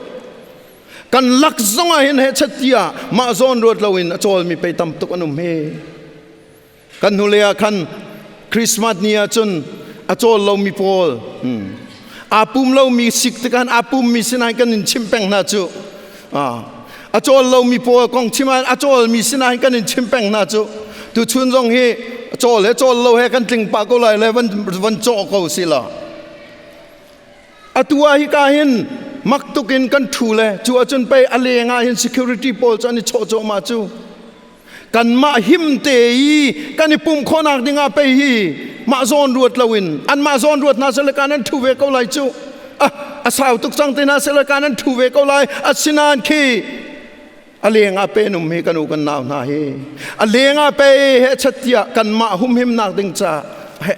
S1: Kan lak zong ah hin he chat mah zawn ruat loin a cawlmi pei tam tuk an um hi. Kan hnulei ah khan Christmas ni ah cun a cawl lomi pawl aa pum lomi sik tikhan aa pummi sinah kan in chimh peng hna cu. A cawl lomi pawl kong chim ah a cawlmi sinah kan in chim peng hna cu. Tuchun zong hi cawl he cawl lo he kan tling pah ko lai le van van cawh ko si la. Atu ah hika hin mak tuk in kan ṭhu le cu ahcun pei a leng ah hin security pawl cu an i chawh cuahmah cu. Kanmah him te i kan i pumh khawhnak dingah pei hi mah zawn ruat loin anmah zawn ruat hna sele kan an ṭhu ve ko lai cu. Ah, a sau tuk cang te hna sele kan an ṭhu ve ko lai. Asinain khi a leng ah pe num hi kan u kan nau hna hi a leng ah pe he chattiah kanmah humhimnak ding ca he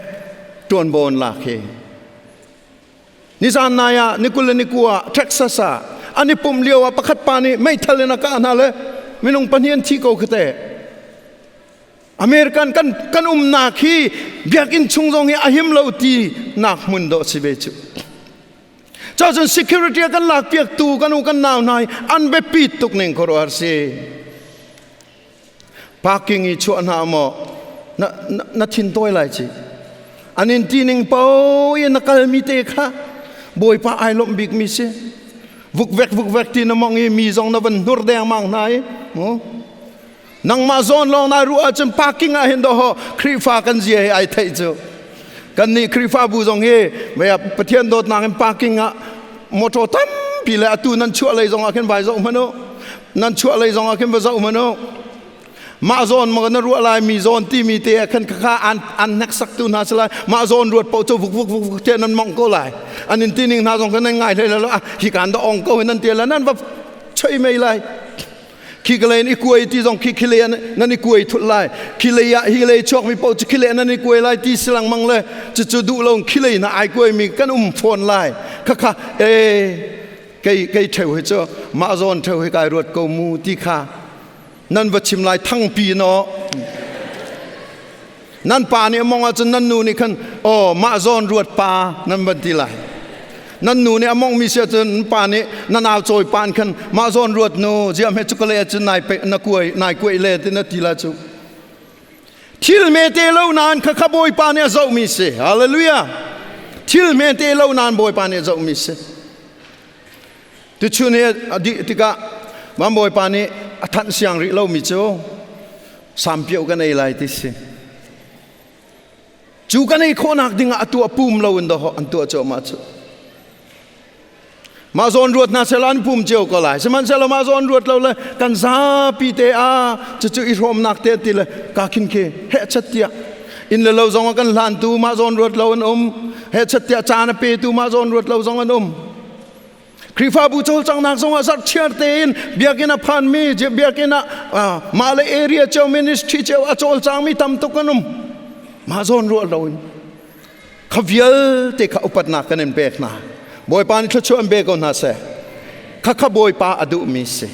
S1: ṭuanbawn lak hi. Nizan nai ah ni 20 le ni 9 ah Texas ah an i pumh lio ah pakhat pa nih meithal in a kah hna le minung pahnih an thi ko khi te. American kan kan umnak hi biakinn chung zong hi a him lo ti nak hmun dawh si ve cu. Cacun security a kan lak piak tu kan u kan nau hna hi an biapit tuk ning khuaruahhar si. Parking i chuah hna maw na, na, na thin tawi lai ci. An in ti ning po i na kal mi te kha Bawipa ai lawmh bik mi si. Vukvek vukvek ti na mong i mi zong na van hnur dengmang hna i mu. Nangmah zawn lawng nai ruah ahcun parking ah hin doho Khrihfa kan zia hi ai theih cu. Kan nih Khrihfabu zong hi Pathian dawtnak in parking ah motor tampi le atu nan chuah lei zong ah khin vai zoh hmanh u. Nan chuah lei zong ah khin va zoh hmanh u. Mah zawn maw na ruah lai mi zawn timi te ah khan khakha an an hneksak tu hna si lai. Mah zawn ruat paoh cu vuk vuk vuk vuk te nan mongh ko lai. An in tining hna zong khan nan ngai hlei lo. Ah hi kan da ong ko nan ti la nan va choi mei lai. Khi ka lei in i kuai ti zong khi khi lei nan i kuai thut lai. Khi lei ah hi lei chuak mi paoh cu khi lei nan i kuai lai ti si lengmang le cucu duh lo khi lei na ai kuai mi kan um fawn lai. Khakha e kei kei theu hi cu mah zawn theu hi kai ruat ko mu ti kha nan va chim lai thangpi no nan pa nih among ahcun nan nu nih khan aw mah zawn ruat pa nan van ti lai nan nu nih among mi si ahcun nan pa nih nan au cawi pan khan mah zawn ruat nu ziam he cukale ahcun nai pe na kuai nai kuai le ti na ti la cu thil me te lo nan kha kha bawipa nih a zoh mi si hallelujah thil me te lo nan bawipa nih a zoh mi si tuchun hi a dih tikah van bawipa nih a thanh siang rih lo mi cu sampio kan ei lai ti si cu kan ei khawhnak dingah a tuah pum lo in dawh an tuah cuahmah cu mah zawn ruat hna sela an pum cio ko lai sihmanhsehlaw mah zawn ruat lo le kan zapi te a cucu i hrawmnak te ti le ka khin khi heh chat tiah inn le lo zong a kan hlantu mah zawn ruat lo an um heh chat tiah caan a petu mah zawn ruat lo zong an um Khrihfabu cawlcanghnak zongah zarhchiar tein biakinn a phanmi biakinn ah mah le area cio ministry cio a cawlcangmi tam tuk an um mah zawn ruah loin kha vialte kha upatnak kan in pek hna Bawipa nih thluachuah in pe ko hna seh kha kha Bawipa a duhmi si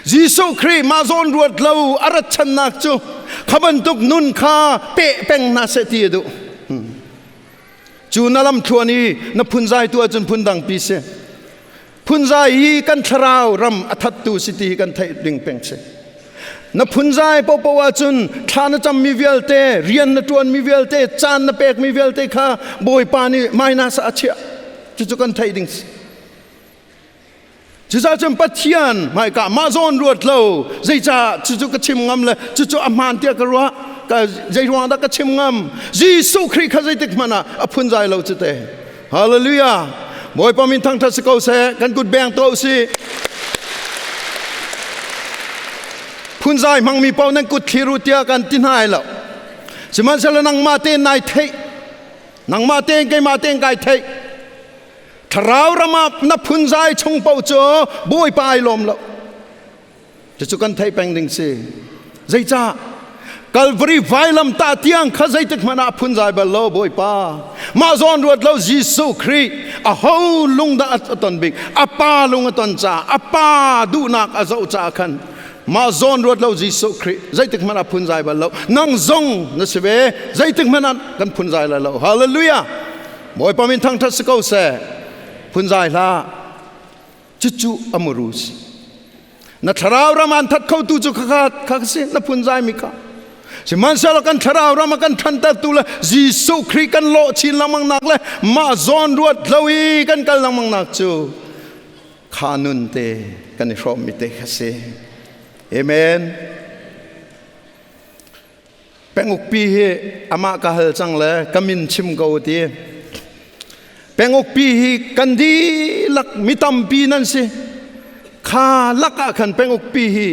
S1: Jesuh Khrih mah zawn ruat lo a rat channak cu kha bantuk nun kha peh peng hna seh ti a duh Cu na lamthluan i na phunzai tu ahcun phundang pi si. Phunzai hi kan thlarau ram a thattu si ti hi kan theih ding peng si. Na phunzai popo ahcun thla na cammi vialte, rian na ṭuanmi vialte, caan na pekmi vialte kha Bawipa nih minus ah a chiah. Cucu kan theih ding si. Cucaah cun Pathian hmaika mah zawn ruat lo zeicah cucu ka chim ngam le cucu a hmaan tiah ka ruah. Ka zei ruang dah ka chim ngam? Jesuh Khrih kha zeitik hmanh ah a phunzai lo cu te. Hallelujah. Bawipa min thangṭhat si ko seh. Kan kut beng to si. Phunzai hmangmi paoh nan kut thlir u tiah kan ti hna lo. Sihmanhsehlaw nangmah tein nai theih. Nangmah tein keimah tein kai theih. Thlarau ram ah na phunzai chung paoh cu Bawipa ai lawm lo. Cucu kan theih peng ding si. Zeicah? Calvary vailam tah tiang kha zeitik hmanh ah phunzai bal lo Bawipa. Mah zawn ruat lo Jesuh Khrih a ho lung dah a ton bik? A pa lung a ton caah, a pa duhnak a zoh caah khan mah zawn ruat lo Jesuh Khrih zeitik hmanh ah phunzai bal lo. Nang zong na si ve zeitik hmanh ah kan phunzai lai lo. Hallelujah. Bawipa min thangṭhat si ko seh. Phunzai hlah. Cucu a muru si. Na thlarau ram an that khotu cu khakha kha si na phunzai mi kha. Sihmanhsehlaw kan thlarau ram a kan ṭhantertu le Jesuh Khrih kan lawh chin lengmang nak le mah zawn ruat lo i kan kal lengmang nak cu kha nun te kan i hrawm mi te kha si. Amen. Pengukpi hi amah ka hal cang le ka min chim ko ti. Pengukpi hi kan dihlak mi tampi nan si. Kha lak ah khan pengukpi hi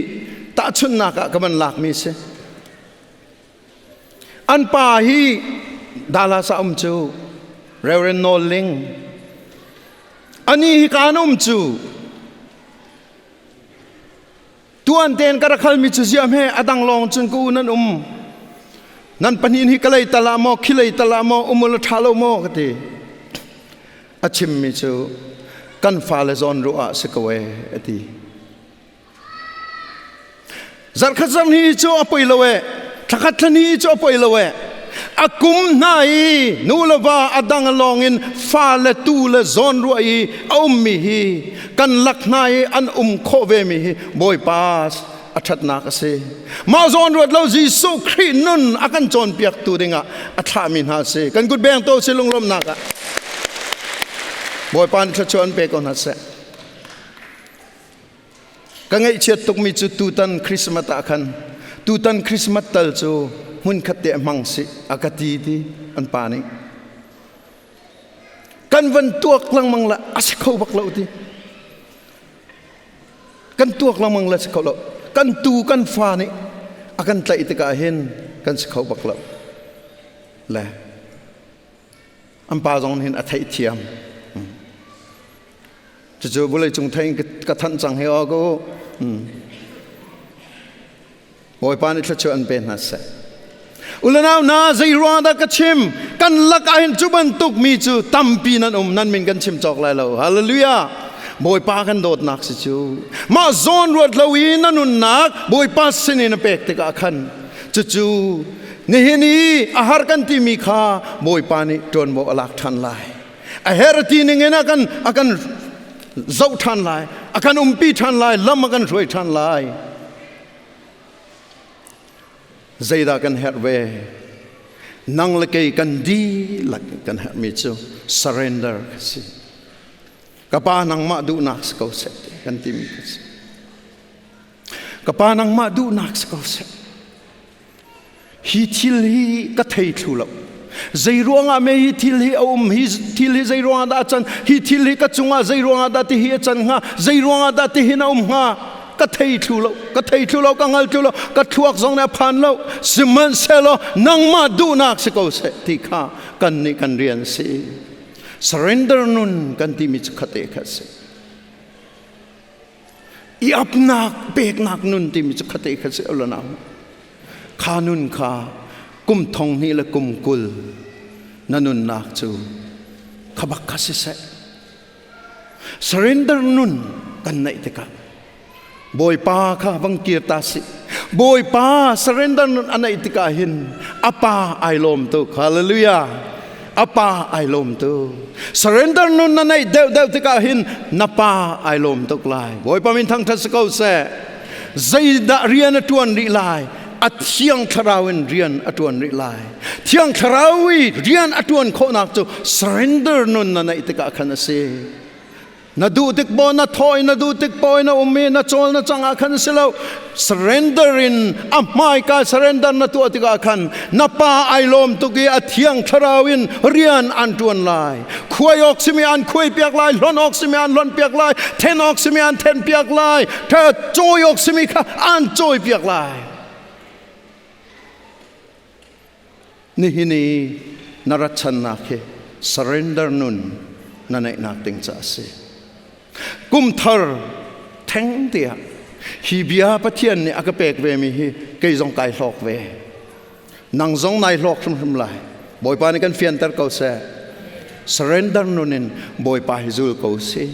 S1: tahchunhnak ah ka van lakmi si. An pa hi Dallas ah um cu Reverend Nawl Ling. Ani hi kaan um cu Tuan tein ka rak halmi cu ziah hme a dang lawng cun ka u nan um. Nan pahnih hi ka lei tal ah maw khi lei tal ah maw um ula ṭha lo maw ka ti. A chimmi cu kan fale zawn ruah ah si ko ee a ti. Zarkhat zarhnih cu a poi lo ee. Thlakhat thlahnih cu a poi lo ee. A kum hna i nu le va a dang lawng in fa le tu le zawn ruah i a ummi hi kan lak hna i an um khawh vemi hi Bawipa a ṭhatnak a si. Mah zawn ruat lo Jesuh Khrih nun a kan cawnpiaktu dingah a thlahmi hna a si. Kan kut beng to si lunglawmhnak ah. Bawipa nih thluachuah an pe ko hna seh. Ka ngaihchiat tukmi cu tutan Christmas ah khan tutan Christmas tal cu hmunkhat te hmang si a ka ti ti an pa nih. Kan van tuak lengmang le a si kho bak lo ti. Kan tuak lengmang le si kho lo. Kan tu kan fa nih a kan tlaih tikah hin kan si kho bak lo. Le an pa zong hin a theihthiam. Cucu vawleicung thei in ka thanh cang hi aw ko. Bawipa nih thluachuah an pe hna seh. Ulanau hna zei ruang dah ka chim? Kan lak ah hin cu bantuk mi cu tampi nan um nan min kan chim cawk lai lo. Hallelujah. Bawipa kan dawtnak si cu. Mah zawn ruat lo i na nunnak Bawipa sin in a pek tikah khan cucu nihin i a har kan timi kha Bawipa nih ṭuanvo a lak ṭhan lai. A her ti ning in a kan a kan zoh ṭhan lai, a kan umpi ṭhan lai, lam a kan hruai ṭhan lai. Zeidah kan herh ve? Nang le kei kan dihlak kan herhmi cu surrender ka si. Ka pa nangmah duhnak si ko seh kan timi ka si. Ka pa nangmah duhnak si ko seh. Hi thil hi ka thei thlu lo. Zei ruangah me hi thil hi a um hi thil hi zei ruangah dah a can hi thil hi ka cungah zei ruangah dah ti hi a can hnga zei ruangah dah ti hin a um hnga ka thei thlu lo ka thei thlu lo ka ngal thlu lo ka thluak zong nih a phan lo sihmanhsehlaw nangmah duhnak si ko seh ti kha kan nih kan rian si surrender nun kan timi cu khate kha si i apnak peknak nun timi cu khate kha si ulanau kha nun kha kum thong hnih le kum 20 na nunnak cu khabak kha siseh surrender nun kan neih tikah Bawipa kha vang kir ta si Bawipa surrender nun a neih tikah hin apa ai lawm tuk hallelujah apa ai lawm tuk surrender nun na neih deuh deuh tikah hin na pa ai lawm tuk lai Bawipa min thangṭhat si ko seh zeidah rian a ṭuan rih lai a thiang thlarau in rian a ṭuan rih lai thiang thlarau i rian a ṭuan khawhnak cu surrender nun na neih tikah khan a si. Na duh tik bo na thawi na duh tik pawi na um i na cawl na cang ah khan si lo. Surrender in a hmaika surrender na tuah tikah khan na pa ai lawm tuk i a thiang thlarau in rian an tuan lai. Khuai awk simi an khuai piak lai, hlon awk simi an hlon piak lai, then awk simi an then piak lai, cawi awk simi kha an cawi piak lai. Nihin i na ratchannak hi surrender nun na neihnak ding ca a si. Kum thar theng tiah hi bia Pathian nih a ka pek ve mi hi kei zong kai hlawk ve. Nang zong nai hlawk hrimhrim lai. Bawipa nih kan fianter ko seh. Surrender nun in Bawipa hi zul ko si.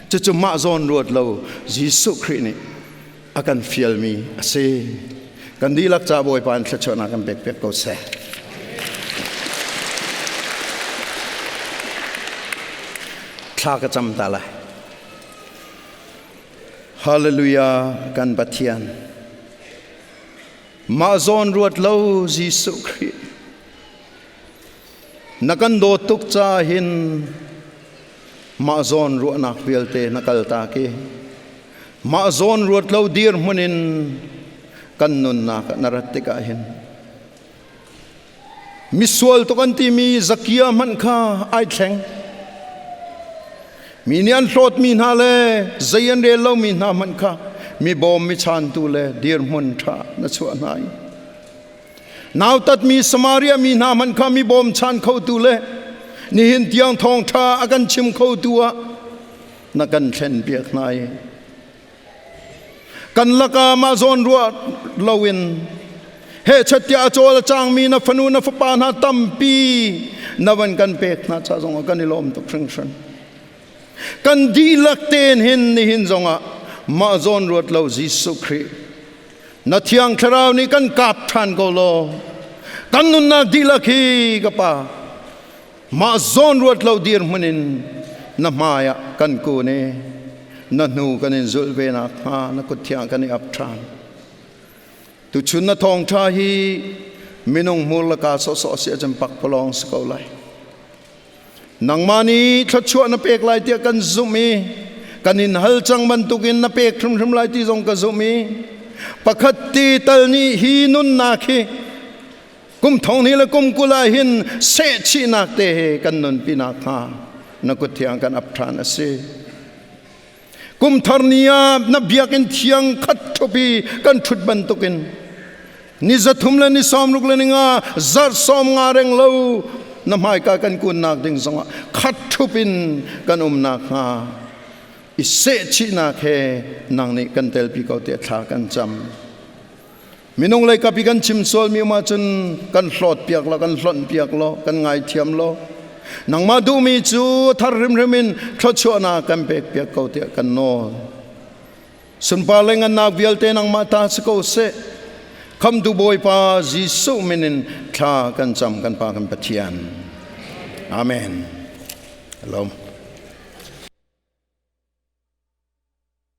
S1: Cucu mah zawn ruat lo Jesuh Khrih nih a kan fialmi a si. Kan dihlak ca Bawipa in thluachuahnak kan pek piak ko seh. Thla ka cam ta lai. Hallelujah kan Pathian. Mah zawn ruat lo Jesuh Khrih. Na kan dawt tuk ca hin mah zawn ruahnak vialte na kaltak i mah zawn ruat lo dirhmun in kan nunnak ah na rat tikah hin misual tuk an timi Zakia hmanh kha ai thleng. Mi nih an hlawtmi hna le zei an rel lomi hna hmanh kha mi bawm mi chantu le dirhmun ṭha na chuah hna i nautatmi Samaria mi hna hmanh kha mi bawmchan khotu le nihin tiang thawngṭha a kan chim khotu ah na kan thlenpiak hna i kan lakah mah zawn ruah loin he chattiah a cawl a cangmi na fanu na fapa hna tampi na van kan pek hna ca zongah kan i lawm tuk hringhran. Kan dihlak tein hin nihin zongah mah zawn ruat lo Jesuh Khrih na thiang thlarau nih kan kap ṭhan ko law kan nunnak dihlak hi ka pa mah zawn ruat lo dirhmun in na hmai ah kan kun i na hnu kan in zulh ve nakhnga na kut thiang kan i ap ṭhan. Tuchun na thawngṭha hi minung hmur laka sawhsawh si ahcun pakpalawng si ko lai. Nangmah nih thluachuah na pek lai tiah kan zumh i kan in hal cang bantukin na pek hrimhrim lai ti zong ka zumh i pakhat ti tal nih hi nunnak hi kum thong hnih le kum 20 ah hin sehchihnak te he kan nunpi nakhnga na kut thiang kan ap ṭhan a si. Kum thar ni ah na biakinn thiang khat ṭhup i kan ṭhut bantukin ni 3 le ni 60 le ni 5 zarh 50 reng lo na hmaika kan kunnak ding zongah khat ṭhup in kan um nakhnga i sehchihnak he nang nih kan telpi ko tiah thla kan cam. Minung lei kap i kan chim sualmi um ahcun kan hlawt piak law, kan hlonh piak law, kan ngaithiam law. Nangmah duhmi cu thar hrimhrim in thluachuahnak kan pek piak ko tiah kan nawl. Sunpar le ngannak vialte nangmah ta si ko seh. Khamtu Bawipa Jesuh min in thla kan cam kan Pa kan Pathian. Amen. Hello.